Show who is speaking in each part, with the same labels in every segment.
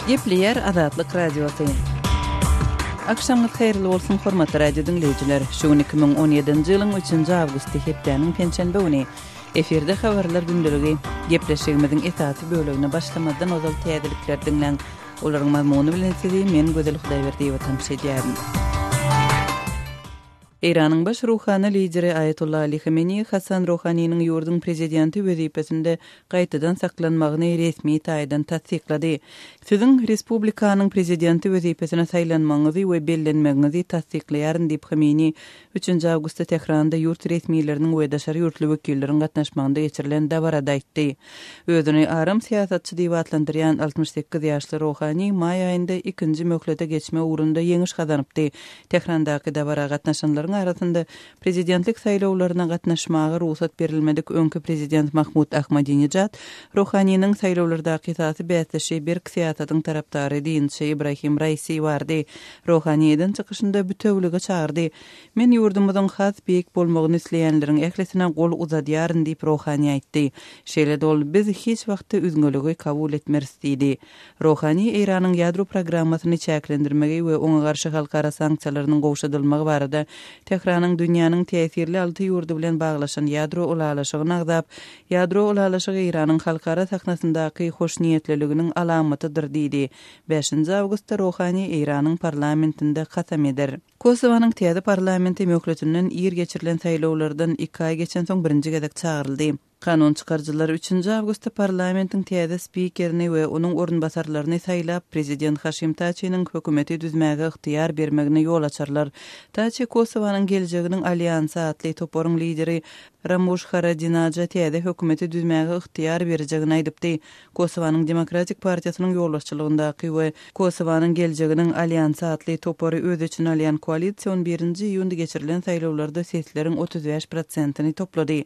Speaker 1: Gepleýär Azatlyk Radiosy. Agşamyňyz haýyrly bolsun, hormatly radio diňleýjiler! Şu gün 2017-nji ýylyň üçünji awgusty, hepdäniň penşenbe güni. Efirde habarlar gündeligi. Gepleşigimiziň esasy bölegine başlamazdan ozal täzelikleri diňläň. Olaryň mazmuny bilen sizi men Gözel Hudaýberdiýewa tanyş edýärin. Eýranyň baş ruhany lideri Aýatolla Ali Hameneýi Hasan Ruhaniniň ýurduň prezidenti wezipesinde gaýtadan saklanmagyny resmi taýdan tassyklady. Siziň respublikanyň prezidenti wezipesine saýlanmagyňyzy we bellenmegiňizi tassyklaýaryn diýip Hameneýi Üçünji awgustda Tähranda ýurt resmileriniň we daşary ýurtly wekilleriň gatnaşmagynda geçirilen dabarada aýtdy. Özüni aram syýasatçy diýip atlandyrýan 68 ýaşly Rohani maý aýynda ikinji möhlete geçmek ugrunda ýeňiş gazanypdy. Tährandaky dabara gatnaşanlaryň arasynda prezidentlik saýlawlaryna gatnaşmaga rugsat berilmedik öňki prezident Mahmud Ahmadinejad, Rohaniniň saýlawlardaky esasy bäsdeşi berk syýasatyň tarapdary dinçi Ibrahim Raisi bardy. Rohani eden çykyşynda bütewülige çagyrdy. Men ýurdumyzyň has beýik bolmagyny isleýänleriň ählisine gol uzadýaryn diýip, Rohani aýtdy. Şeýle-de ol, Biz hiç wagtda üzňeligi kabul etmeris diýdi. Rohani Eýranyň ýadro programmasyny çäklendirmegi we oňa garşy halkara sanksiýalarynyň gowşadylmagy barada Tähranyň dünýäniň täsirli alty ýurdy bilen baglaşan ýadro ylalaşygyny agzap, Ýadro ylalaşygy Eýranyň halkara sahnasyndaky hoşniýetliliginiň alamatydyr diýdi. Bäşinji awgustda Rohani Eýranyň parlamentinde kasam eder. Kosowanyň täze parlamenti möhletinden ir geçirilen saýlawlardan iki aý geçensoň birinji gezek çagyryldy. Kanun çykaryjylar üçünji awgustda parlamentiň täze spikerini we onuň orunbasarlaryny saýlap, prezident Haşim Taçiniň hökümeti düzmäge ygtyýar bermegine ýol açarlar. Taçi Kosowanyň geljeginiň alýansy atly toparyň lideri Ramuş Haradinaja täze hökümeti düzmäge ygtyýar berjegini aýdypdy. Kosowanyň Demokratik partiýasynyň ýolbaşçylygyndaky we Kosowanyň geljeginiň alýansy atly topary öz içine alýan koalisiýa on birinji iýunda geçirilen saýlawlarda sesleriň 35 prosentini toplady.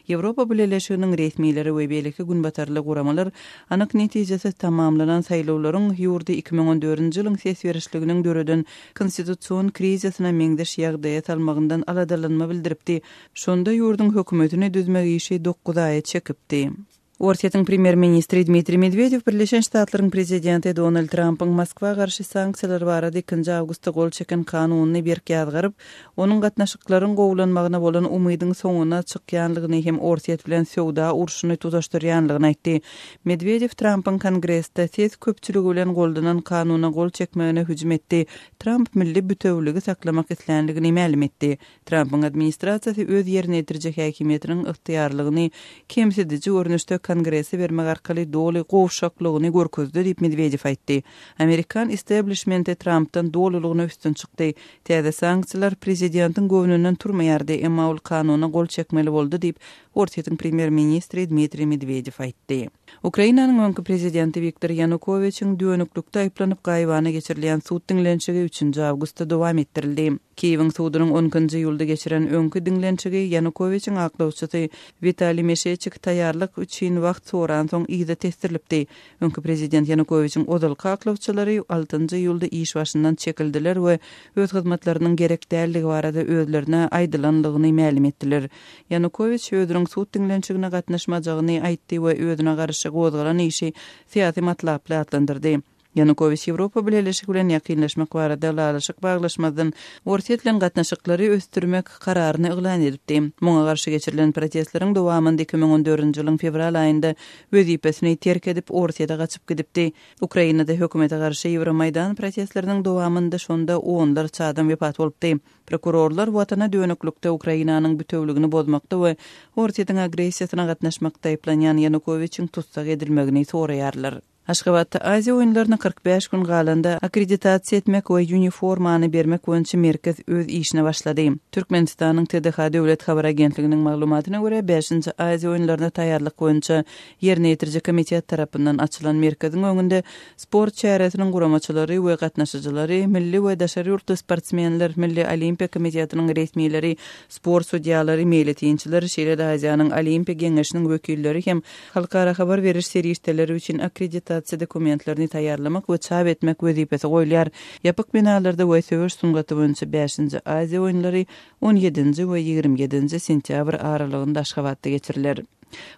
Speaker 1: Ýewropa Bileleşiginiň resmileri we beýleki günbatarly guramalar anyk netijesiz tamamlanan saýlawlaryň ýurdy 2014-nji ýylyň ses berişliginiň döreden konstitusion krizisine meňzeş ýagdaýa salmagyndan aladalanma bildiripdi. Şonda ýurduň hökümetini düzmek işi dokuz aýa çekipdi. Orsýetiň premýer-ministri Dmitriý Medwedew Birleşen Ştatlaryň prezidenti Donald Trampyň Moskwa garşy sanksiýalar barada ikinji awgustda gol çeken kanunyny berk ýazgaryp, onuň gatnaşyklaryň gowulanmagyna bolan umydyň soňuna çykýanlygyny hem Orsýet bilen söwda urşuny tutaşdyrýanlygyny aýtdy. Medwedew Trampyň Kongresde ses köpçüligi bilen goldanan kanuna gol çekmegine hüjüm etdi. Tramp milli bütewüligi saklamak islänligini mälim etdi. Trampyň administrasiýasy öz ýerine ýetiriji häkimiýetiniň ygtyýarlygyny kemsidiji görnüşde Kongrese bermek arkaly doly gowşaklygyny görkezdi diýip, Medwedew aýtdy. Amerikan isteblişmenti Trampdan dolulygyna üstün çykdy. Täze sanksiýalar prezidentiň göwnünden turmaýardy, emma ol kanuna gol çekmeli boldy diýip, Orsýetiň premýer-ministri Dmitriý Medwedew aýtdy. Ukrainanyň öňki prezidenti Wiktor Ýanukowiçiň dönüklikde aýyplanyp gaýybana geçirilýän sud diňlenişigi üçünji awgustda dowam etdirildi. Kiýewiň sudunyň on ikinji iýulda geçiren öňki diňlenişigi Ýanukowiçiň aklawçysy Witaliý Meşeçik taýýarlyk üçin wagt soransoň yza tesdirilipdi. Öňki prezident Ýanukowiçiň ozalky aklawçylary altynjy iýulda iş başyndan çekildiler we öz hyzmatlarynyň gerek däldigi barada özlerine aýdylanlygyny mälim etdiler. Ýanukowiç özüniň sud diňlenişigine gatnaşmajagyny aýtdy we özüne garşy gozgalan işi syýasy matlaply atlandyrdy. Ýanukowiç Ýewropa Bileleşigi bilen ýakynlaşmak barada ylalaşyk baglaşmazdan Orsýet bilen gatnaşyklary ösdürmek kararyny yglan edipdi. Muňa garşy geçirilen protestleriň dowamynda 2014-nji ýylyň fewral aýynda wezipesini terk edip, Orsýete gaçyp gidipdi. Ukrainada hökümete garşy Ýewromaýdan protestleriniň dowamynda şonda onlarça adam wepat bolupdy. Prokurorlar Watana dönüklikde, Ukrainanyň bütewligini bozmakda we Orsýetiň agressiýasyna gatnaşmakda aýyplanýan Ýanukowiçiň tussag edilmegini soraýarlar. Aşgabatda Aziýa oýunlaryna 45 gün galanda akkreditasiýa etmek we ýuniformany bermek boýunça merkez öz işine başlady. Türkmenistanyň TDH döwlet habar agentliginiň maglumatyna görä, bäşinji Aziýa oýunlaryna taýýarlyk boýunça Ýerine ýetiriji komitet tarapyndan açylan merkeziň öňünde sport çäresiniň guramaçylary we gatnaşyjylary, milli we daşary ýurtly sportsmenler, Milli Olimpiýa komitetiniň resmileri, sport sudýalary, meýletinçiler, şeýle-de Aziýanyň Olimpiýa geňeşiniň wekilleri hem halkara habar beriş serişdeleri üçin akkreditasiýa dokumentlerini taýýarlamak we çap etmek wezipesi goýulýar. Ýapyk binalarda we söweş sungaty boýunça bäşinji Aziýa oýunlary on ýedinji we 27-nji sentýabr aralygynda Aşgabatda geçiriler.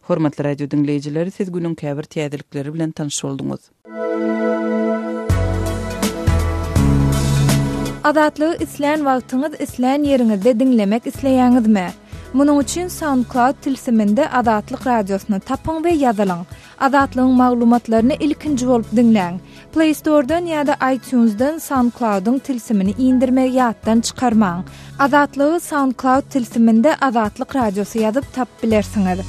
Speaker 1: Hormatly radio diňleýjiler, siz günüň käbir täzelikleri bilen tanyş bolduňyz.
Speaker 2: Azatlygy islän wagtyňyz, islän ýeriňizde diňlemek isleýäňizmi? Munuň üçin SoundCloud tilsiminde Azatlyk Radiosyny tapyň we ýazylyň. Azatlygyň maglumatlaryny ilkinji bolup diňläň. Play Store-dan ýa-da iTunes-dan SoundCloud-yň tilsimini indirmegi ýatdan çykarmaň. Azatlygy SoundCloud tilsiminde Azatlyk Radiosy ýazyp tapyp bilersiňiz.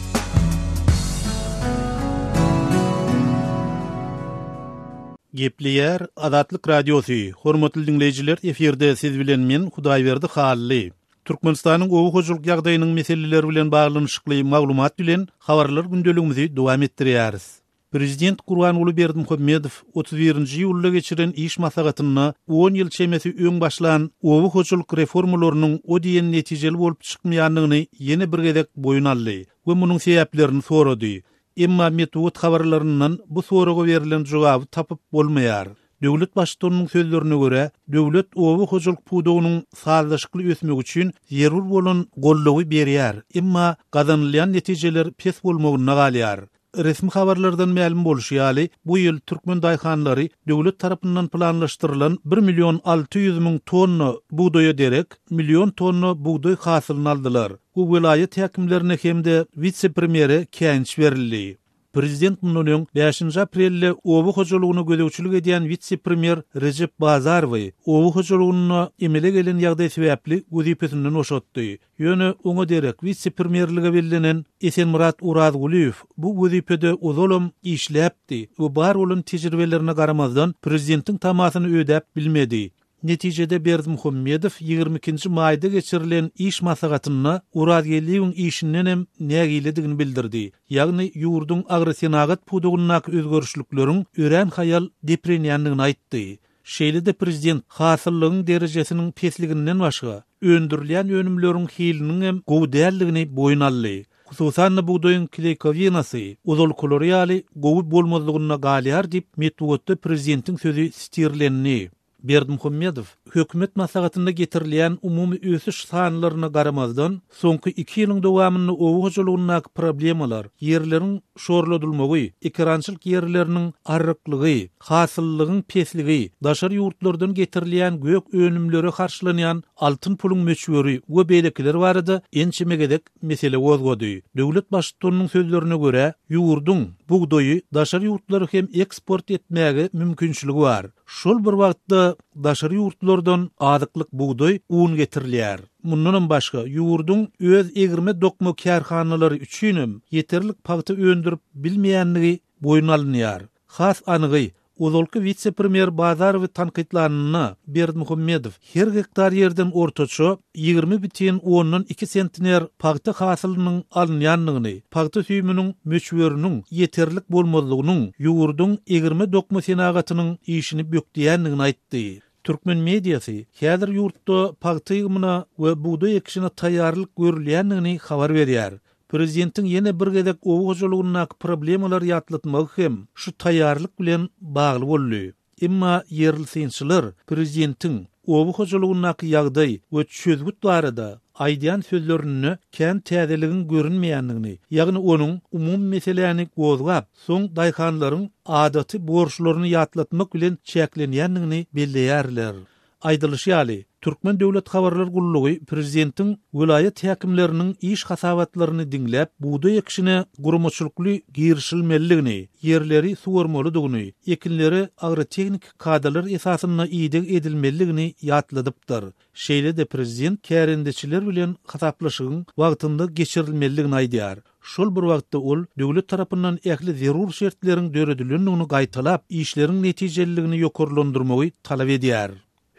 Speaker 3: Gepleýär Azatlyk Radiosy, Hormatly diňleýjiler efirde siz bilen men Hudaýberdi Hally. Türkmenistanyň oba hojalyk ýagdaýynyň meseleleri bilen baglanyşykly maglumat bilen habarlar gündeligimizi dowam etdirýäris. Prezident Gurbanguly Berdimuhamedow 31-nji iýulda geçiren iş maslahatynda on ýyl çemesi öň başlan oba hojalyk reformalarynyň o diýen netijeli bolup çykmaýandygyny ýene bir gezek boýun aldy we munuň sebäplerini sorady. Emma metbugat habarlaryndan bu soraga berlen jogaby tapyp bolmaýar. Döwlet Baştutanynyň sözlerine görä, döwlet oba hojalyk pudagynyň sazlaşykly ösmegi üçin zerur bolan goldawy berýär, emma gazanylýan netijeler pes bolmagynda galýar. Resmi habarlardan mälim bolşy ýaly, bu ýyl türkmen daýhanlary döwlet tarapyndan planlaşdyrylan bir million 600 müň tonna bugdaýa derek, million tonna bugdaý hasylyny aldylar we welaýat häkimlerine hem-de wise-premýere käýinç berildi. Prezident mundan öň, bäşinji aprelde oba hojalygyna gözegçilik edýän wise-premýer Rejep Bazarowy oba hojalygynda emele gelen ýagdaý sebäpli wezipesinden boşatdy. Ýöne oňa derek wise-premýerlige bellenen Esenmyrat Orazgulyýew bu wezipede ozalam işläpdi we bar bolan tejribelerine garamazdan prezidentiň tamasyny ödäp bilmedi. Netijede Berdimuhamedow 22-nji maýda geçirilen iş maslahatynda Orazgeldiýewiň işindenem nägiledigini bildirdi. Ýagny ýurduň agrosenagat pudagyndaky özgerişlikleriň örän haýal deprenýändigini aýtdy. Şeýle-de prezident hasyllygyň derejesiniň pesliginden başga, öndürilýän önümleriň hiliniňem gowy däldigini boýun aldy. Hususan-da bugdaýyň kleýkowinasy ozalkylary ýaly gowy bolmazlygynda galýar diýip, metbugatda prezidentiň sözi sitirlendi. Berdimuhamedow hökümet maslahatynda getirilýän umumy ösüş sanlaryna garamazdan, soňky iki ýylyň dowamynda oba hojalygyndaky problemalar, ýerleriň şorladylmagy, ekerançylyk ýerleriniň arryklygy, hasyllylygyň pesligi, daşary ýurtlardan getirilýän gök önümlere harçlanýan altyn puluň möçberi we beýlekiler barada ençeme gezek mesele gozgady. Döwlet Baştutanynyň sözlerine görä, ýurduň bugdaýy daşary ýurtlara hem eksport etmäge mümkinçiligi bar. Şol bir wagtda daşary ýurtlardan azyklyk bugdaý, un getirilýär. Mundanam başga, ýurduň öz egirme-dokma kärhanalary üçinem ýeterlik pagta öndürip bilmeýändigi boýun alynýar. Has anygy, ozalky wise-premýer Bazarowy tankytlanynda Berdimuhamedow her gektar ýerden ortaça 20,2 sentner pagta hasylynyň alynýandygyny, pagta süýüminiň möçberiniň ýeterlik bolmazlygynyň ýurduň egirme-dokma senagatynyň işini bökdeýändigini aýtdy. Türkmen mediasy häzir ýurtda pagta ýygymyna we bugdaý ekişine taýýarlyk görülýändigini habar berýär. Prezidentiň ýene bir gezek oba hojalygyndaky problemalary ýatlatmagy hem şu taýýarlyk bilen bagly boldy. Emma ýerli synçylar prezidentiň oba hojalygyndaky ýagdaý we çözgüt barada aýdýan sözlerinde kän täzeligiň görünmeýändigini, ýagny onuň umumy meseläni gozgap, soň daýhanlaryň adaty borçlaryny ýatlatmak bilen çäklenýändigini belleýärler. Aýdylyşy ýaly, Türkmen döwlet habarlar gullugy prezidentiň welaýat häkimleriniň iş hasabatlaryny diňläp, bugdaý ekişine guramaçylykly girişilmelidigini, ýerleri suwarmalydygyny, ekinlere agrotehniki kadalar esasynda ideg edilmelidigini ýatladypdyr. Şeýle-de prezident kärendeçiler bilen hasaplaşygyň wagtynda geçirilmelidigini aýdýar. Şol bir wagtda ol döwlet tarapyndan ähli zerur şertleriň döredilendigini gaýtalap, işleriň netijeliligini ýokarlandyrmagy talap edýär.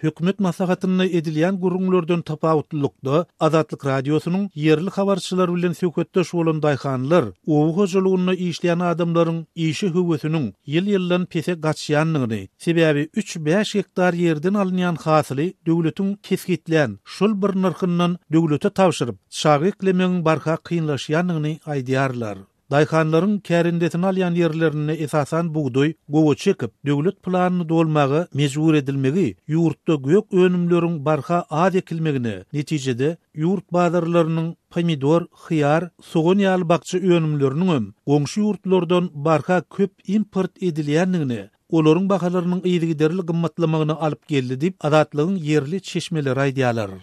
Speaker 3: Hökümet maslahatynda edilýän gürrüňlerden tapawutlylykda, Azatlyk Radiosynyň ýerli habarçylary bilen söhbetdeş bolan daýhanlar oba hojalygynda işleýän adamlaryň işe höwesiniň ýyl-ýyldan pese gaçýandygyny, sebäbi üç-bäş gektar ýerden alynýan hasyly döwletiň kesgitlän şol bir nyrhyndan döwlete tabşyryp, çaga eklemegiň barha kynlaşýandygyny aýdýarlar. Daýhanlaryň kärendesine alýan ýerlerinde esasan bugdaý, gowaça ekip, döwlet planyny dolmaga mejbur edilmegi ýurtda gök önümleriň barha az ekilmegine, netijede, ýurt bazarlarynyň pomidor, hyýar, sogan ýaly bakja önümleriniňem goňşy ýurtlardan barha köp import edilýändigine, olaryň bahalarynyň yzygiderli gymmatlamagyna alyp geldi diýip, Azatlygyň ýerli çeşmeleri aýdýarlar.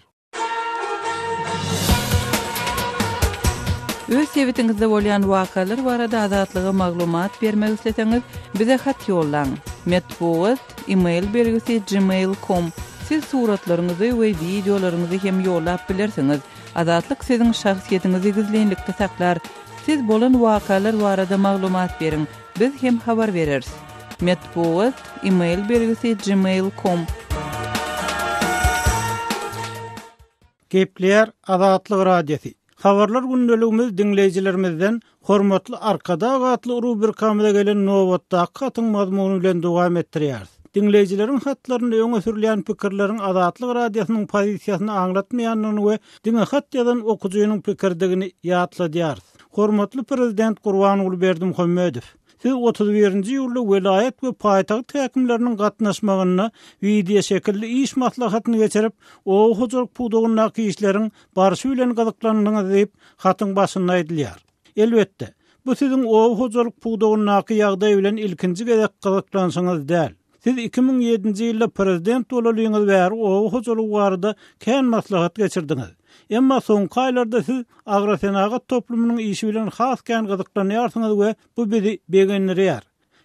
Speaker 1: Öz sebitiňizde bolýan wakalar barada Azatlyga maglumat bermek isleseňiz, bize hat ýollaň. Metbugat, e-mail belgisi gmail com. Siz suratlaryňyzy we wideolaryňyzy hem ýollap bilersiňiz. Azatlyk siziň şahsyýetiňizi gizlinlikde saklar. Siz bolan wakalar barada maglumat beriň, biz hem habar bereris. Metbugat, e-mail belgisi gmail com.
Speaker 4: Gepleýär Azatlyk Radiosy. Habarlar gündeligimiz diňleýjilerimizden Hormatly Arkadag atly rubrikamyza gelen nobatdaky hatyň mazmuny bilen dowam etdirýäris. Diňleýjileriň hatlarynda öňe sürülýän pikirleriň Azatlyk Radiosynyň pozisiýasyny aňlatmaýandygyny we diňe hat ýazan okyjynyň pikiridigini ýatladýarys. Hormatly Prezident Gurbanguly Berdimuhamedow! Siz 31-nji iýulda welaýat we paýtagt häkimleriniň gatnaşmagynda wideoşekilli iş maslahatyny geçirip, oba hojalyk pudagyndaky işleriň barşy bilen gyzyklandyňyz diýip, hatyň başynda aýdylýar. Elbetde, bu siziň oba hojalyk pudagyndaky ýagdaý bilen ilkinji gezek gyzyklanyşyňyz däl. Siz 2007-nji ýylda prezident bolalyňyz bäri oba hojalygy barada kän maslahat geçirdiňiz. Emma soňky aýlarda siz agrosenagat toplumynyň işi bilen has kän gyzyklanýarsyňyz we bu bizi begendirýär.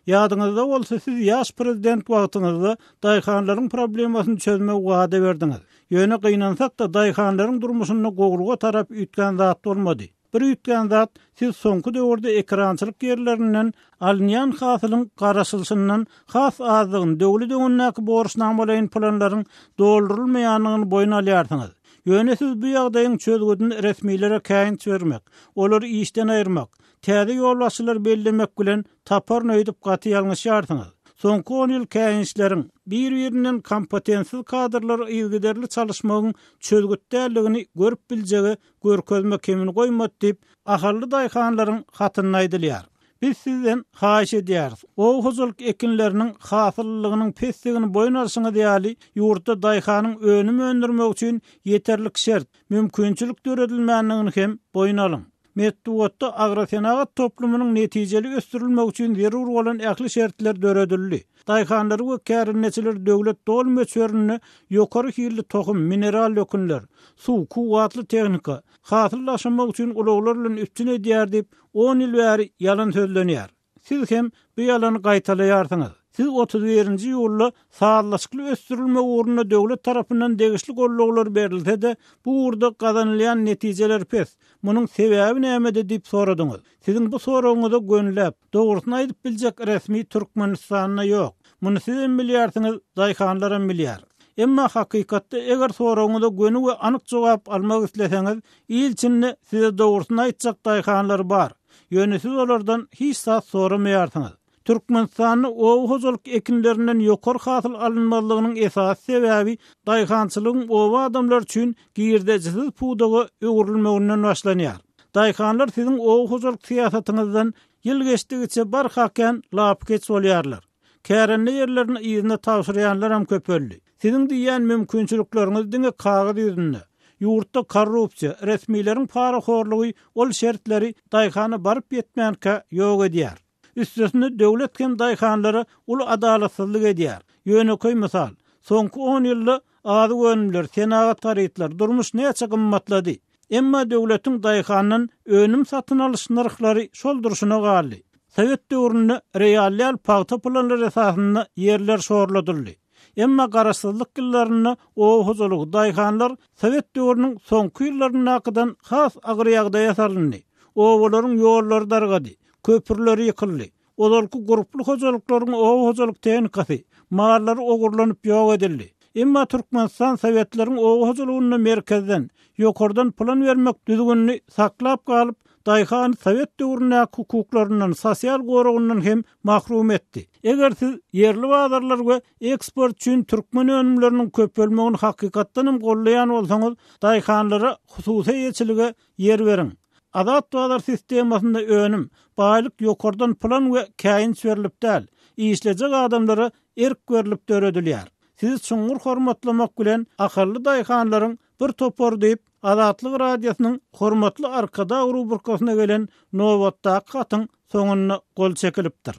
Speaker 4: Ýadyňyzda bolsa siz ýaş prezident wagtyňyzda daýhanlaryň problemasyny çözmegi wada berdiňiz. Ýöne gynansak-da daýhanlaryň durmuşynda gowulyga tarap üýtgän zat bolmady. Bir üýtgän zat, siz soňky döwürde ekerançylyk ýerlerinden alynýan hasylyň garaşylyşyndan has azdygyny, döwlet öňündäki borçnamalaýyn planlaryň doldurylmaýandygyny boýun alýarsyňyz. Ýöne siz bu ýagdaýyň çözgüdini resmilere käýinç bermek, olary işden aýyrmak, täze ýolbaşçylary bellemek bilen taparyn öýdüp gaty ýalňyşýarsyňyz. Soňky on ýyl käýinçleriň, bir-birinden kompetentsiz kadrlary yzygiderli çalyşmagyň çözgüt däldigini görüp biljege görkezme kemini goýmady diýip, ahally daýhanlaryň hatynda aýdylýar. Biz sizden haýyş edýäris, oba hojalyk ekinleriniň hasyllylygynyň pesdigini boýun alşyňyz ýaly, ýurtda daýhanyň önüm öndürmegi üçin ýeterlik şert, mümkinçilik döredilmändigini hem boýun alyň. Metbugatda agrosenagat toplumynyň netijeli ösdürilmegi üçin zerur bolan ähli şertler döredildi. Daýhanlary we kärendeçileri döwlet doly möçberinde ýokary hilli tohum, mineral dökünler, suw, kuwwatly tehnika, hasyl daşamak üçin ulaglar bilen üpjün edýär diýip, on ýyl bäri ýalan sözlenýär. Siz hem bu ýalany gaýtalaýarsyňyz. Siz 31-nji iýulda sazlaşykly ösdürilmek ugrunda döwlet tarapyndan degişli gollaglar berilse-de, bu ugurda gazanylýan netijeler pes. Munuň sebäbi nämede diýip soradyňyz. Siziň bu soragyňyza gönüläp, dogrusyny aýdyp biljek resmi Türkmenistanda ýok. Muny sizem bilýärsiňiz, daýhanlaram bilýär. Emma hakykatda eger soragyňyza göni we anyk jogap almak isleseňiz, il içinde size dogrusyny aýtjak daýhanlar bar. Ýöne siz olardan hiç zat soramaýarsyňyz. Türkmenistanda oba hojalyk ekinlerinden ýokary hasyl alynmazlygynyň esasy sebäbi daýhançylygyň oba adamlary üçin girdejisiz pudaga öwrülmeginden başlanýar. Daýhanlar siziň oba hojalyk syýasatyňyzdan ýyl geçdigiçe barha kän lapykeç bolýarlar. Kärende ýerlerini yzyna tabşyrýanlaram köpeldi. Siziň diýýän mümkinçilikleriňiz diňe kagyz ýüzünde. Ýurtda korrupsiýa, resmileriň parahorlugy ol şertleri daýhana baryp ýetmänkä ýok edýär. Üstesine döwlet hem daýhanlara uly adalatsyzlyk edýär. Ýönekeý mysal, soňky on ýylda azyk önümleri, senagat harytlary, durmuş näçe gymmatlady. Emma döwletiň daýhandan önüm satyn alyş nyrhlary şol durşuna galdy. Sowet döwründe real däl pagta planlary esasynda ýerler şorladyldy. Emma garaşsyzlyk ýyllarynda oba hojalygy, daýhanlar sowet döwrüniň soňky ýyllaryndakydan has agyr ýagdaýa salyndy. Obalaryň ýollary dargady, köprüleri ýykyldy. Ozalky gurply hojalyklaryň oba hojalyk tehnikasy, mallary ogurlanyp ýok edildi. Emma Türkmenistan sowetleriň oba hojalygynda merkezden, ýokardan plan bermek düzgünini saklap galyp, daýhany sowet döwründäki hukuklaryndan, sosial goragyndan hem mahrum etdi. Eger siz ýerli bazarlar we eksport üçin türkmen önümleriniň köpelmegini hakykatdan hem goldaýan bolsaňyz, daýhanlara hususy eýeçilige ýer beriň. Azat bazar sistemasynda önüm, Baýlyk ýokardan plan we käýinç berlip däl, işlejek adamlara erk berlip döredilýär. Sizi çuňňur hormatlamak bilen, ahally daýhanlaryň bir topary diýip, Azatlyk Radiosynyň Hormatly Arkadag rubrikasyna gelen nobatdaky hatyň soňunda gol çekilipdir.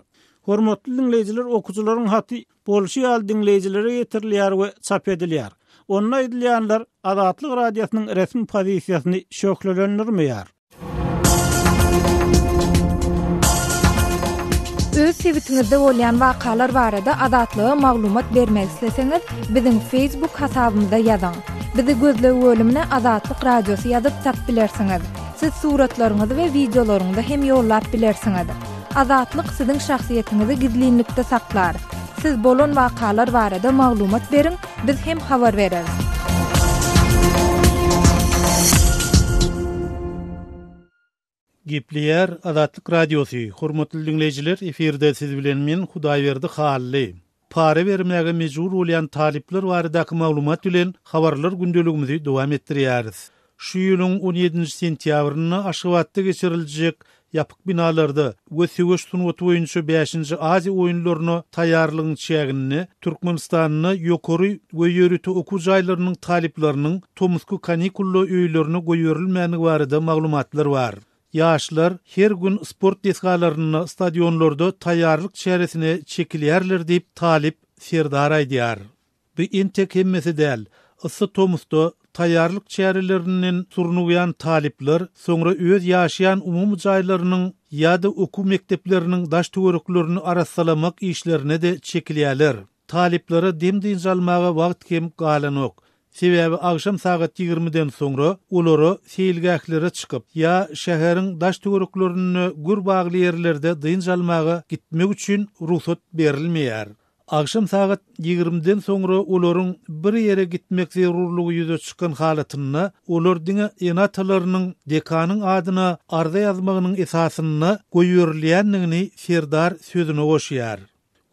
Speaker 4: Hormatly diňleýjiler okyjylaryň haty bolşy ýaly diňleýjilere ýetirilýär we çap edilýär. Onda aýdylýanlar Azatlyk Radiosynyň resmi pozisiýasyny şöhlelendirmeýär.
Speaker 2: Öz sebitiňizde bolýan wakalar barada Azatlyga maglumat bermek isleseňiz, biziň Facebook hasabymyza ýazyň. Bizi gözleg bölümine Azatlyk Radiosy ýazyp tap bilersiňiz. Siz suratlaryňyzy we wideolaryňyzy hem ýollap bilersiňiz. Azatlyk siziň şahsyýetiňizi gizlinlikde saklar. Siz bolan wakalar barada maglumat beriň, biz hem habar bereris.
Speaker 3: Gepleýär Azatlyk Radiosy, Hormatly diňleýjiler, efirde siz bilen men Hudaýberdi Hally. Para bermäge mejbur bolýan talyplar baradaky maglumat bilen habarlar gündeligimizi dowam etdirýäris. Şu ýylyň on ýedinji sentýabrynda Aşgabatda geçiriljek ýapyk binalarda we söweş sungaty boýunça bäşinji Aziýa oýunlaryna taýýarlygyň çäginde Türkmenistanda ýokary we ýörite okuw jaýlarynyň talyplarynyň tomusky kanikulda öýlerine goýberilmändigi barada maglumatlar bar. Ýaşlar her gün sport desgalarynda, stadionlarda taýýarlyk çäresine çekilýärler diýip, talyp Serdar aýdýar. Bu entek hemmesi däl. Yssy tomusda taýýarlyk çärelerinden surnugýan talyplar soňra öz ýaşaýan umumy jaýlarynyň ýa-da okuw mekdepleriniň daş-töwereklerini arassalamak işlerine-de çekilýärler. Talyplara dem-dynç almaga wagt hem galanok. Sebäbi agşam sagat ýigrimiden soňra olara seýilgählere çykyp ýa şäheriň daş-töwereklerinde gür bagly ýerlerde dynç almaga gitmek üçin rugsat berilmeýär. Agşam sagat ýigrimiden soňra olaryň bir ýere gitmek zerurlygy ýüze çykan halatynda, olar diňe ene-atalarynyň dekanyň adyna arza ýazmagynyň esasynda goýberilýändigini Serdar sözüne goşýar.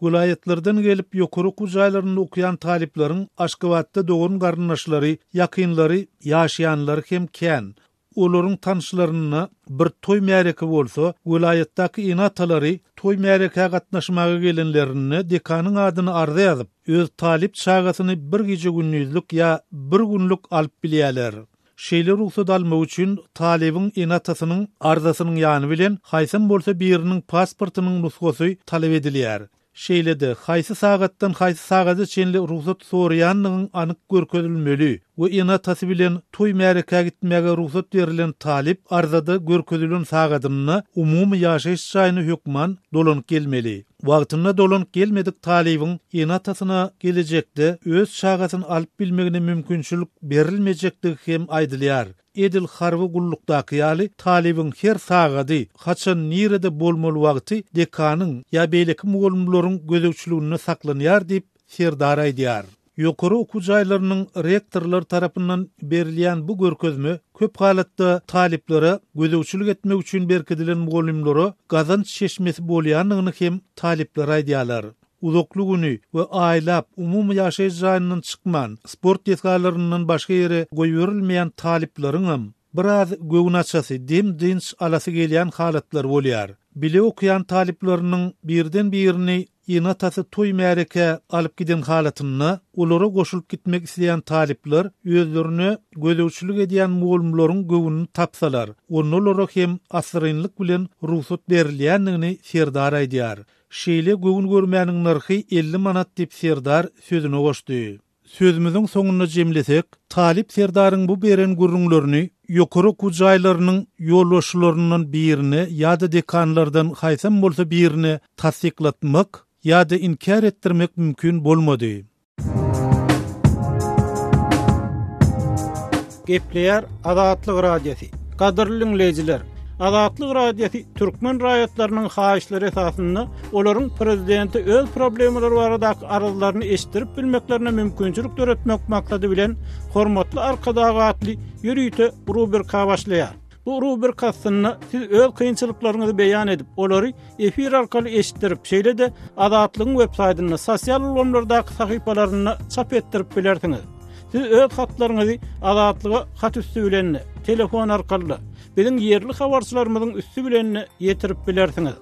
Speaker 3: Welaýatlardan gelip ýokary okuw jaýlarynda okaýan talyplaryň Aşgabatda dogan-garyndaşlary, ýakynlary ýaşaýanlary hem kän. Olaryň tanyşlarynda bir toý-märeke bolsa, welaýatdaky ene-atalary toý-märekä gatnaşmaga gelenlerinde dekanyň adyna arza ýazyp, öz talyp çagasyny bir gije-gündizlik ýa bir günlük alyp bilýärler. Şeýle rugsat almak üçin talybyň ene-atasynyň arzasynyň ýany bilen haýsam bolsa biriniň pasportynyň nusgasy talap edilýär. Şeýle-de, haýsy sagatdan haýsy sagada çenli rugsat soraýandygyň anyk görkezilmeli we ene-atasy bilen toý-märekä gitmäge rugsat berlen talyp arzada görkezilen sagadynda umumy ýaşaýyş jaýyna hökman dolanyp gelmeli. Wagtynda dolanyp gelmedik talybyň ene-atasyna gelejekde öz çagasyny alyp bilmegine mümkinçilik berilmejekdigi hem aýdylýar. Edil harby gullukdaky ýaly, talybyň her sagady, haçan, nirede bolmaly wagty dekanyň ýa beýleki mugallymlaryň gözegçiliginde saklanýar diýip, Serdar aýdýar. Ýokary okuw jaýlarynyň rektorlary tarapyndan berilýän bu görkezme köp halatda talyplara gözegçilik etmek üçin berkidilen mugallymlara gazanç çeşmesi bolýandygyny hem talyplar aýdýarlar. Uzakly güni we aýlap umumy ýaşaýyş jaýyndan çykman, sport desgalaryndan başga ýere goýberilmeýän talyplaryňam biraz göwün açasy, dem-dynç alasy gelýän halatlary bolýar. Bile okaýan talyplarynyň birden-birini ene-atasy toý-märekä alyp giden halatynda, olara goşulyp gitmek isleýän talyplar özlerine gözegçilik edýän mugallymlaryň göwnüni tapsalar, onda olara hem assyrynlyk bilen rugsat berilýändigini Serdar aýdýar. Şeýle göwün görmäniň nyrhy 50 manat diýip Serdar sözüne goşdy. Sözümiziň soňunda jemlesek, talyp Serdaryň bu beren gürrüňlerini ýokary okuw jaýlarynyň ýolbaşçylaryndan birine ýa-da dekanlardan haýsam bolsa birine tassyklatmak ýa-da inkär etdirmek mümkin bolmady.
Speaker 4: Gepleýär Azatlyk Radiosy. Gadyrly diňleýjiler, Azatlyk Radiosy türkmen raýatlarynyň haýyşlary esasynda olaryň prezidente öz problemalary baradaky arzlaryny eşitdirip bilmeklerine mümkinçilik döretmek maksady bilen Hormatly Arkadag atly ýörite rubrika başlaýar. Bu rubrika astynda siz öz kynçylyklaryňyzy beýan edip, olary efir arkaly eşitdirip, şeýle-de Azatlygyň web saýtynda, sosial ulgamlardaky sahypalarynda çap etdirip bilersiňiz. Siz öz hatlaryňyzy Azatlyga hat üsti bilen-de, telefon arkaly-da, biziň ýerli habarçylarymyzyň üsti bilen-de ýetirip bilersiňiz.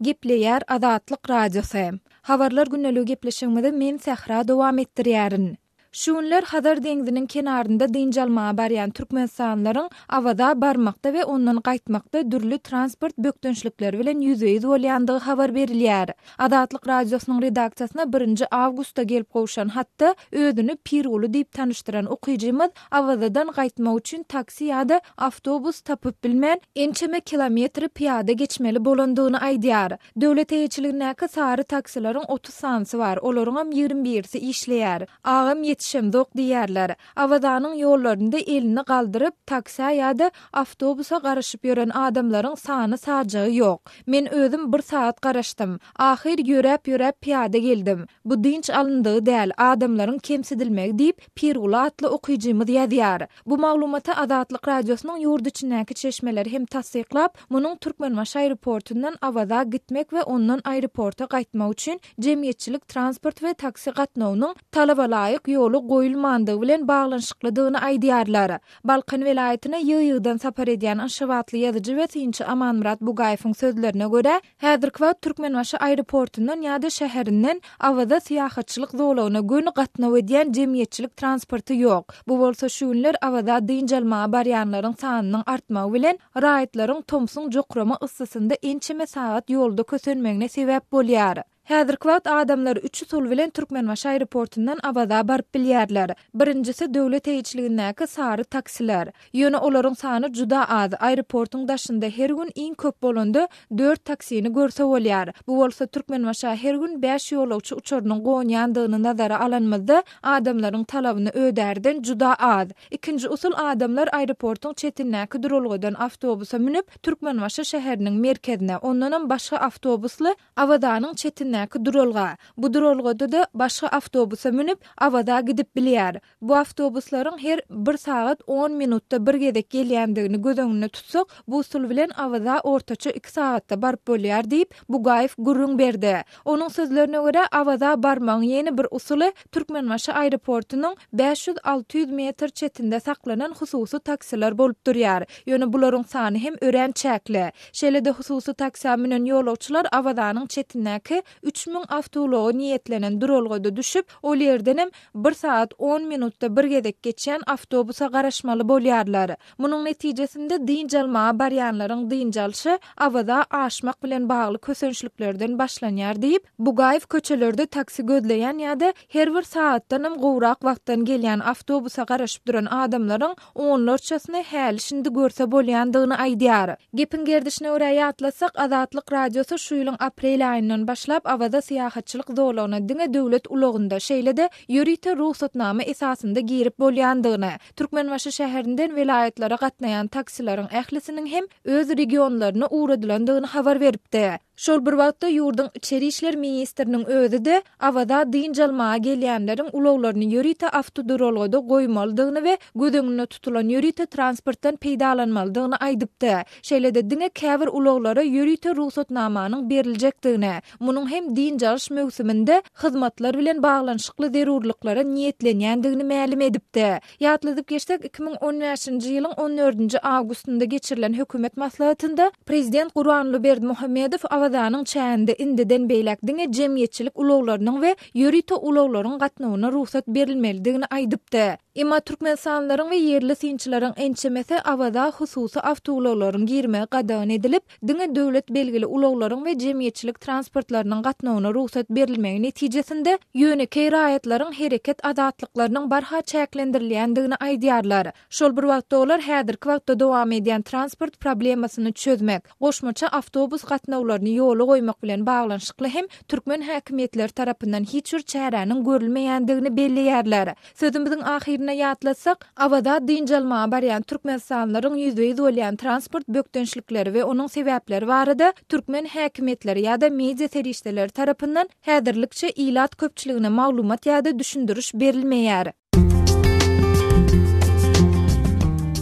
Speaker 2: Gepleýär Azatlyk Radiosy. Habarlar gündeligi gepleşigimizi men Sähra dowam etdirýärin. Şu günler Hazar deňziniň kenarynda dynç almaga barýan türkmenistanlylaryň Awaza barmakda we ondan gaýtmakda dürli transport bökdençlikleri bilen ýüzbe-ýüz bolýandygy habar berilýär. Azatlyk Radiosynyň redaksiýasyna birinji awgustda gelip gowşan hatda özüni Pirguly diýip tanyşdyran okyjymyz Awazadan gaýtmak üçin taksi ýa-da awtobus tapyp bilmän, ençeme kilometri pyýada geçmeli bolandygyny aýdýar. Döwlet eýeçiligindäki sary taksileriň 30 sanysy bar, olaryňam 20 birisi işleýär. Agam ýetişemzok diýýärler. Awazanyň ýollarynda elini galdyryp, taksä ýa-da awtobusa garaşyp ýören adamlaryň sany-sajagy ýok. Men özüm bir sagat garaşdym. Ahyr ýöräp-ýöräp pyýada geldim. Bu dynç alyndygy däl, adamlaryň kemsidilmegi diýip, Pirguly atly okyjymyz ýazýar. Bu maglumaty Azatlyk Radiosynyň ýurt içindäki çeşmeleri hem tassyklap, munuň Türkmenbaşy aeroportundan Awaza gitmek we ondan aeroporta gaýtmak üçin jemgyýetçilik transport we taksi gatnawynyň talabalaýyk ýola goýulmandygy bilen baglanyşyklydygyny aýdýarlar. Balkan welaýatyna ýygy-ýygydan sapar edýän aşgabatly ýazyjy we synçy Amanmyrat Bugaýewiň sözlerine görä, Häzirki wagt Türkmenbaşy aeroportundan ýa-da şäherinden Awaza syýahatçylyk zolagyna göni gatnaw edýän jemgyýetçilik transporty ýok. Bu bolsa şu günler Awaza dynç almaga barýanlaryň sanynyň artmagy bilen, raýatlaryň tomsuň jokrama yssysynda ençeme sagat ýolda kösenmegine sebäp bolýar. Häzirki wagt adamlar üç usul bilen Türkmenbaşy aeroportundan Awaza baryp bilýärler. Birinjisi döwlet eýeçiligindäki sary taksiler. Ýöne olaryň sany juda az, aeroportuň daşynda her gün iň köp bolanda dört taksini görse bolýar. Bu bolsa Türkmenbaşa her gün bäş ýolagçy uçarynyň gonýandygyny nazara alanymyzda, adamlaryň talabyny ödärden juda az. Ikinji usul adamlar aeroportuň çetindäki duralgadan awtobusa münüp, Türkmenbaşy şäheriniň merkezine, ondanam başga awtobusly Awazanyň çetindäki duralga. Bu duralgada-da başga awtobusa münüp, Awaza gidip bilýär. Bu awtobuslaryň her bir sagat on minutda bir gezek gelýändigini göz öňünde tutsak, bu usul bilen Awaza ortaça iki sagatda baryp bolýar diýip, Bugaýew gürrüň berdi. Onuň sözlerine görä, Awaza barmagyň ýene bir usuly Türkmenbaşy aeroportunyň 500-600 metr çetinde saklanan hususy taksiler bolup durýar. Ýöne bularyň sany hem örän çäkli. Şeýle-de hususy taksä münen ýolagçylar Awazanyň çetindäki 3000 awtoulaga niýetlenen duralgada düşüp, ol ýerdenem bir sagat on minutda bir gezek geçýän awtobusa garaşmaly bolýarlar. Munuň netijesinde dynç almaga barýanlaryň dynç alşy Awaza aşmak bilen bagly kösençliklerden başlanýar diýip, Bugaýew köçelerde taksi gözleýän ýa-da her bir sagatdanam gowrak wagtdan gelýän awtobusa garaşyp duran adamlaryň onlarçasyny häli-şindi görse bolýandygyny aýdýar. Gepiň gerdişine görä ýatlatsak, Azatlyk Radiosy şu ýylyň aprel aýyndan başlap Awaza syýahatçylyk zolagyna diňe döwlet ulagynda, şeýle-de ýörite rugsatnama esasynda girip bolýandygyny, Türkmenbaşy şäherinden welaýatlara gatnaýan taksileriň ählisiniň hem öz regionlaryna ugradylandygyny habar beripdi. Şol bir wagtda, ýurduň içeri işler ministriniň özi-de Awaza dynç almaga gelýänleriň ulaglaryny ýörite awtoduralgada goýmalydygyny we göz öňünde tutulan ýörite transportdan peýdalanmalydygyny aýdypdy. Şeýle-de diňe käbir ulaglara ýörite rugsatnamanyň beriljekdigini, munuň hem dynç alyş möwsüminde hyzmatlar bilen baglanyşykly zerurlyklara niýetlenýändigini mälim edipdi. Ýatladyp geçsek, 2015-nji ýylyň on dördünji awgustynda geçirilen hökümet maslahatynda Prezident Gurbanguly Berdimuhamedow Awazanyň çäginde indiden beýläk diňe jemgyýetçilik ulaglarynyň we ýörite ulaglaryň gatnawyna rugsat berilmelidigini aýdypdy. Emma türkmenistanlylaryň we ýerli synçylaryň ençemesi Awaza hususy awtoulaglaryň girmegi gadagan edilip, diňe döwlet belgili ulaglaryň we jemgyýetçilik transportlarynyň gatnawyna rugsat berilmegi netijesinde, ýönekeý raýatlaryň hereket azatlyklarynyň barha çäklendirilýändigini aýdýarlar. Şol bir wagtda olar häzirki wagtda dowam edýän transport problemasyny çözmek, goşmaça awtobus gatnawlaryny ýola goýmak bilen baglanyşykly hem türkmen häkimiýetleri tarapyndan hiç bir çäräniň görülmeýändigini belleýärler. Sözümiziň ahyrynda ýatlatsak, Awaza dynç almaga barýan türkmenistanlylaryň ýüzbe-ýüz bolýan transport bökdençlikleri we onuň sebäpleri barada türkmen häkimiýetleri ýa-da media serişdeleri tarapyndan häzirlikçe ilat köpçüligine maglumat ýa-da düşündiriş berilmeýär.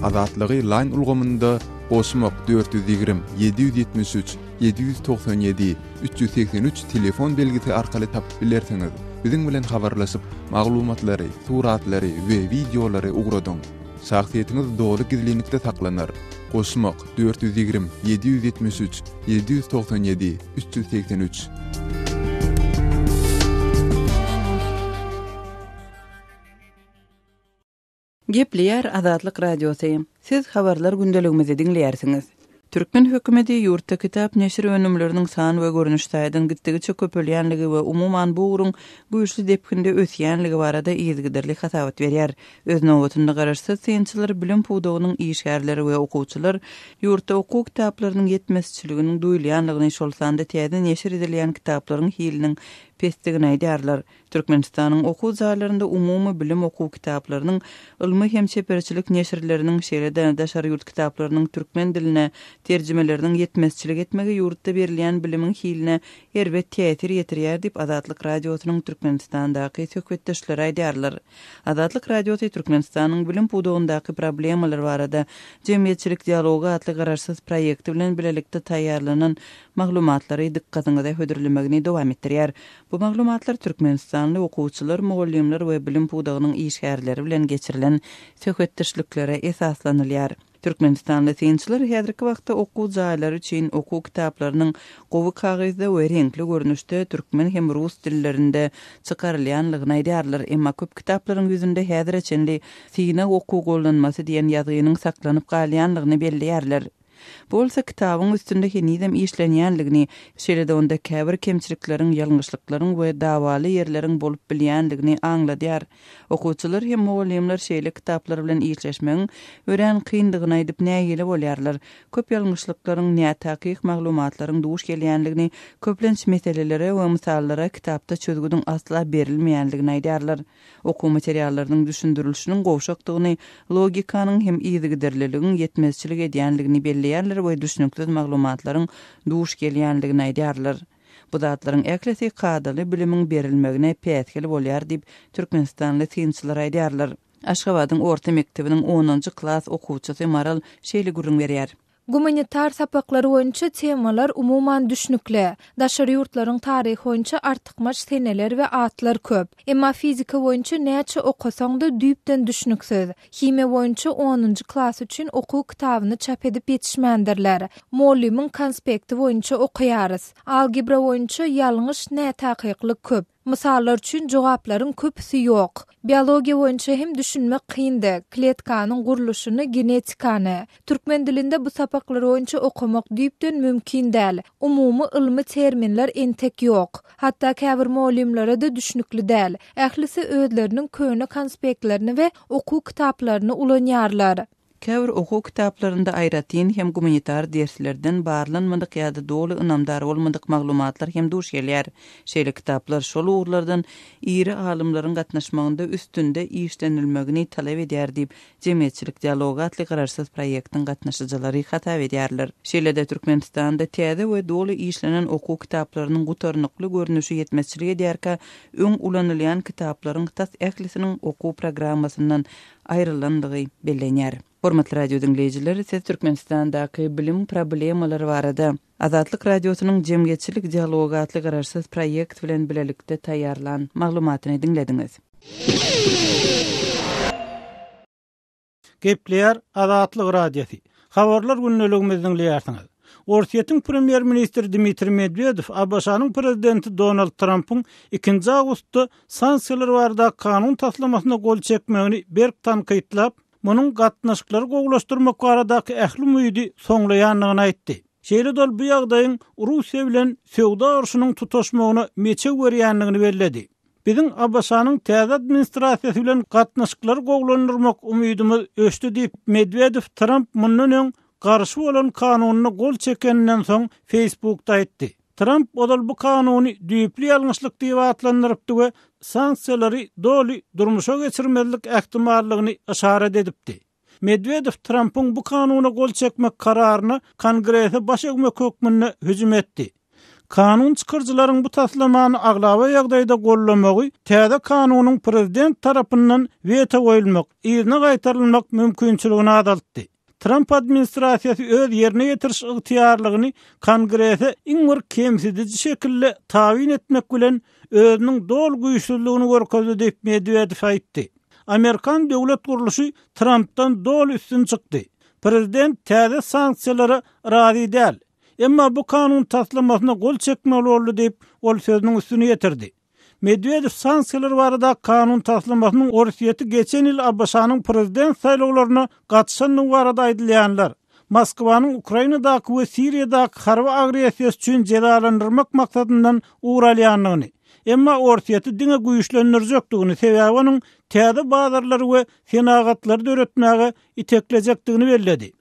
Speaker 5: Azatlygy Line ulgamynda goşmak 420 773 797 383 telefon belgisi arkaly tapyp bilersiňiz. Biziň bilen habarlaşyp, maglumatlary, suratlary we wideolary ugradyň. Şahsyýetiňiz doly gizlinlikde saklanar. Goşmak, 420 773 797 383.
Speaker 1: Gepleýär Azatlyk Radiosy. Siz habarlar gündeligimizi diňleýärsiňiz. Türkmen hökümeti ýurtda kitap neşir önümleriniň san we görnüş taýdan gitdigiçe köpelýänligi we umuman bu ugruň güýçli depginde ösýänligi barada yzygiderli hasabat berýär. Öz nobatynda garaşsyz synçylar, bilim pudagynyň işgärleri we okuwçylar ýurtda okuw kitaplarynyň ýetmezçiliginiň duýulýanlygyny, şol sanda täze neşir edilýän kitaplaryň hiliniň pesdigini aýdýarlar. Türkmenistanyň okuw jaýlarynda umumy bilim okuw kitaplarynyň, ylmy hem çeperçilik neşirleriniň, şeýle-de daşary ýurt kitaplarynyň türkmen diline terjimeleriniň ýetmezçilik etmegi ýurtda berilýän bilimiň hiline erbet täsir ýetirýär diýip, Azatlyk Radiosynyň Türkmenistandaky söhbetdeşleri aýdýarlar. Azatlyk Radiosy Türkmenistanyň bilim pudagyndaky problemalar barada Jemgyýetçilik dialogy atly garaşsyz proýekti bilen bilelikde taýýarlanan maglumatlary dykgatyňyza hödürlemegini dowam etdirýär. Bu maglumatlar türkmenistanly okuwçylar, mugallymlar we bilim pudagynyň işgärleri bilen geçirilen söhbetdeşliklere esaslanylýar. Türkmenistanly synçylar häzirki wagtda okuw jaýlary üçin okuw kitaplarynyň gowy kagyzda we reňkli görnüşde türkmen hem rus dillerinde çykarylýanlygyny aýdýarlar, emma köp kitaplaryň ýüzünde häzire çenli synag okuw gollanmasy diýen ýazgynyň saklanyp galýanlygyny belleýärler. Bu bolsa kitabyň üstünde henizem işlenýänligini, şeýle-de onda käbir kemçilikleriň, ýalňyşlyklaryň we dawaly ýerleriň bolup bilýänligini aňladýar. Okuwçylar hem mugallymlar şeýle kitaplar bilen işleşmegiň örän kyndygyny aýdyp nägile bolýarlar. Köp ýalňyşlyklaryň, nätakyk maglumatlaryň duş gelýänligini, köplenç meselelere we mysallara kitapda çözgüdiň asla berilmeýänligini aýdýarlar. Okuw materiallarynyň düşündirilişiniň gowşakdygyny, logikanyň hem yzygiderliligiň ýetmezçilik edýänligini belleýärler we düşnüksiz maglumatlaryň duş gelýänligini aýdýarlar. Bu zatlaryň ählisi kadaly bilimiň berilmegine päsgel bolýar diýip, türkmenistanly synçylar aýdýarlar. Aşgabadyň orta mekdebiniň onunjy klas okuwçysy Maral şeýle gürrüň berýär.
Speaker 2: Gumanitar sapaklary boýunça temalar umuman düşnükli. Daşary ýurtlaryň taryhy boýunça artykmaç seneler we atlar köp. Emma fizika boýunça näçe okasaň-da düýpden düşnüksiz. Himiýa boýunça onunjy klas üçin okuw kitabyny çap edip ýetişmändirler. Mollymyň konspekti boýunça okaýarys. Algebra boýunça ýalňyş, nätakyklyk köp. Mysallar üçin jogaplaryň köpüsi ýok. Biologiýa boýunça hem düşünmek kyndy, kletkanyň gurluşyny, genetikany. Türkmen dilinde bu sapaklar boýunça okamak düýpden mümkin däl. Umumy ylmy terminler entek ýok. Hatda käbir mugallymlara-da düşnükli däl. Ählisi özleriniň köne konspektlerini we okuw kitaplaryny ulanýarlar.
Speaker 1: Käbir okuw kitaplarynda aýratyn hem gumanitar derslerden barlanmadyk ýa-da doly ynamdar bolmadyk maglumatlar hem duş gelýär. Şeýle kitaplar şol ugurlardan iri alymlaryň gatnaşmagynda üstünde işlenilmegini talap edýär diýip, Jemgyýetçilik dialogy atly garaşsyz proýektiň gatnaşyjylary hasap edýärler. Şeýle-de Türkmenistanda täze we doly işlenen okuw kitaplarynyň gutarnykly görnüşi ýetmezçilik edýärkä, öň ulanylýan kitaplaryň tas ählisiniň okuw programmasyndan aýrylandygy bellenýär. Hormatly radio diňleýjiler, siz Türkmenistandaky bilim problemalary barada Azatlyk Radiosynyň Jemgyýetçilik dialogy atly garaşsyz proýekt bilen bilelikde taýýarlan maglumatyny diňlediňiz.
Speaker 4: Gepleýär Azatlyk Radiosy. Habarlar gündeligimizi diňleýärsiňiz. Orsýetiň premýer-ministri Dmitriý Medwedew ABŞ-nyň prezidenti Donald Trampyň ikinji awgustda sanksiýalar baradaky kanun taslamasyna gol çekmegini berk tankytlap, munuň gatnaşyklary gowulaşdyrmak baradaky ähli umydy soňlaýandygyny aýtdy. Şeýle-de ol bu ýagdaýyň Russiýa bilen söwda urşunyň tutaşmagyna meçew berýändigini belledi. Biziň ABŞ-nyň täze administrasiýasy bilen gatnaşyklary gowulandyrmak umydymyz öçdi diýip, Medwedew Tramp mundan öň garşy bolan kanunyna gol çekeninden soň Facebookda aýtdy. Tramp ozal bu kanuny düýpli ýalňyşlyk diýip atlandyrypdy we sanksiýalary doly durmuşa geçirmezlik ähtimallygyny yşarat edipdi. Medwedew Trampyň bu kanuna gol çekmek kararyna Kongrese baş egmek hökmünde hüjüm etdi. Kanun çykaryjylaryň bu taslamany aglaba ýagdaýda goldamagy täze kanunyň prezident tarapyndan weto goýulmak, yzyna gaýtarylmak mümkinçiligini azaltdy. Tramp administrasiýasy öz ýerine ýetiriş ygtyýarlygyny Kongrese iň bir kemsidiji şekilde tabyn etmek bilen özüniň doly güýçsüzligini görkezdi diýip, Medwedew aýtdy. Amerikan döwlet gurluşy Trampdan doly üstün çykdy. Prezident täze sanksiýalara razy däl. Emma bu kanun taslamasyna gol çekmeli boldy diýip, ol sözüniň üstüni ýetirdi. Medwedew sanksiýalar barada kanun taslamasynyň Orsýeti geçen ýyl ABŞ-nyň prezident saýlawlaryna gatyşandygy barada aýdylýanlar, Moskwanyň Ukrainadaky we Siriýadaky harby agressiýasy üçin jezalandyrmak maksadyndan ugur alýandygyny, emma Orsýeti diňe güýçlendirjekdigini, sebäbi onuň täze bazarlary we senagatlary döretmäge iteklejekdigini belledi.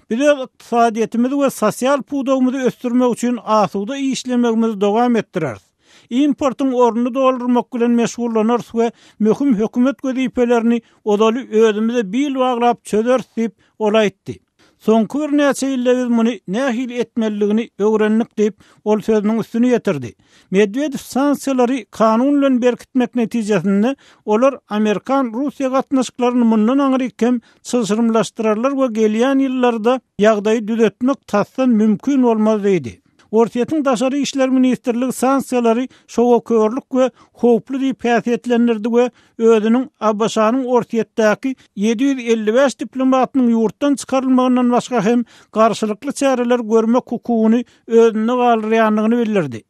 Speaker 4: Biz öz ykdysadyýetimizi we sosial pudagymyzy ösdürmek üçin asuda işlemegimizi dowam etdireris. Importyň ornuny doldurmak bilen meşgullanarys we möhüm hökümet wezipelerini ozaly özümize bil baglap çözeris diýip, ol aýtdy. Soňky birnäçe ýylda biz muny nähili etmelidigini öwrendik diýip, ol sözüniň üstüni ýetirdi. Medwedew sanksiýalary kanun bilen berkitmek netijesinde olar amerikan-russiýa gatnaşyklaryny mundan aňryk hem çylşyrymlaşdyrarlar we gelýän ýyllarda ýagdaýy düzetmek tasdan mümkin bolmaz diýdi. Orsýetiň Daşary işler ministrligi sanksiýalary şowakörlük we howply diýip häsiýetlendirdi we özüniň ABŞ-nyň Orsýetdäki 755 diplomatynyň ýurtdan çykarylmagyndan başga hem garşylykly çäreler görmek hukugyny özünde galdyrýandygyny bildirdi.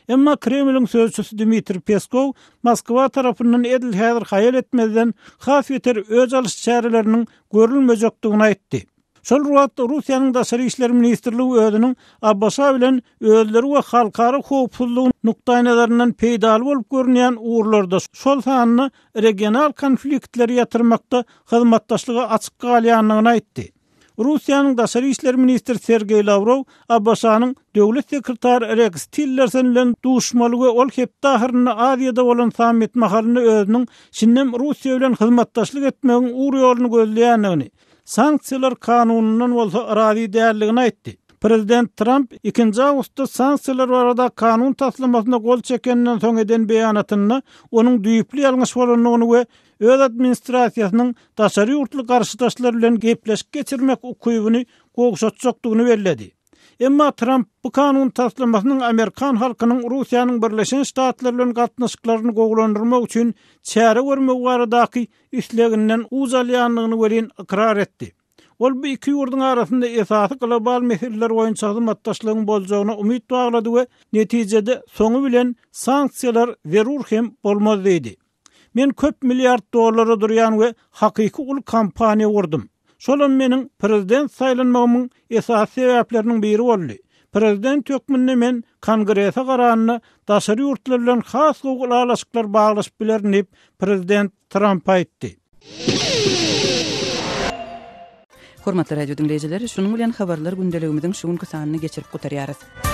Speaker 4: Emma Kremliň sözçüsi Dmitriý Peskow Moskwa tarapyndan edil häzir haýal etmezden has beter öç alyş çäreleriniň görülmejekdigini aýtdy. Şol bir wagtda Russiýanyň Daşary işler ministrligi özüniň ABŞ bilen özleri we halkara howpsuzlygy nukdaýnazaryndan peýdaly bolup görünýän ugurlarda, şol sanda regional konfliktleri ýatyrmakda hyzmatdaşlyga açyk galýandygyny aýtdy. Russiýanyň daşary işler ministri Sergeý Lawrow ABŞ-nyň Döwlet sekretary Reks Tillerson bilen duşmaly we ol hepde ahyrynda Aziýada bolan sammit mahalynda özüniň şindem Russiýa bilen hyzmatdaşlyk etmegiň ugur-ýoluny gözleýändigini, sanksiýalar kanunyndan bolsa razy däldigini aýtdy. Prezident Tramp ikinji awgustda sanksiýalar barada kanun taslamasyna gol çekeninden soň eden beýanatynda onuň düýpli ýalňyş bolandygyny we öz administrasiýasynyň daşary ýurtly garşydaşlar bilen gepleşik geçirmek ukybyny gowşatjakdygyny belledi. Emma Tramp bu kanun taslamasynyň amerikan halkynyň Russiýanyň Birleşen Ştatlary bilen gatnaşyklaryny gowulandyrmak üçin çäre görmegi baradaky isleginden uç alýandygyny welin ykrar etdi. Ol bu iki ýurduň arasynda esasy global meseleler boýunça hyzmatdaşlygyň boljagyna umyt baglady we netijede soňy bilen sanksiýalar zerur hem bolmaz diýdi. Men köp milliard dollara durýan we hakyky uly kompaniýa gurdum. Şolam meniň prezident saýlanmagymyň esasy sebäpleriniň biri boldy. Prezident hökmünde men Kongrese garanda daşary ýurtlar bilen has gowy ylalaşyklar baglaşyp bilerin diýip, prezident Tramp aýtdy.
Speaker 1: Hormatly radio diňleýjiler, şunuň bilen habarlar gündeligimiziň şu günki sanyny geçirip gutarýarys.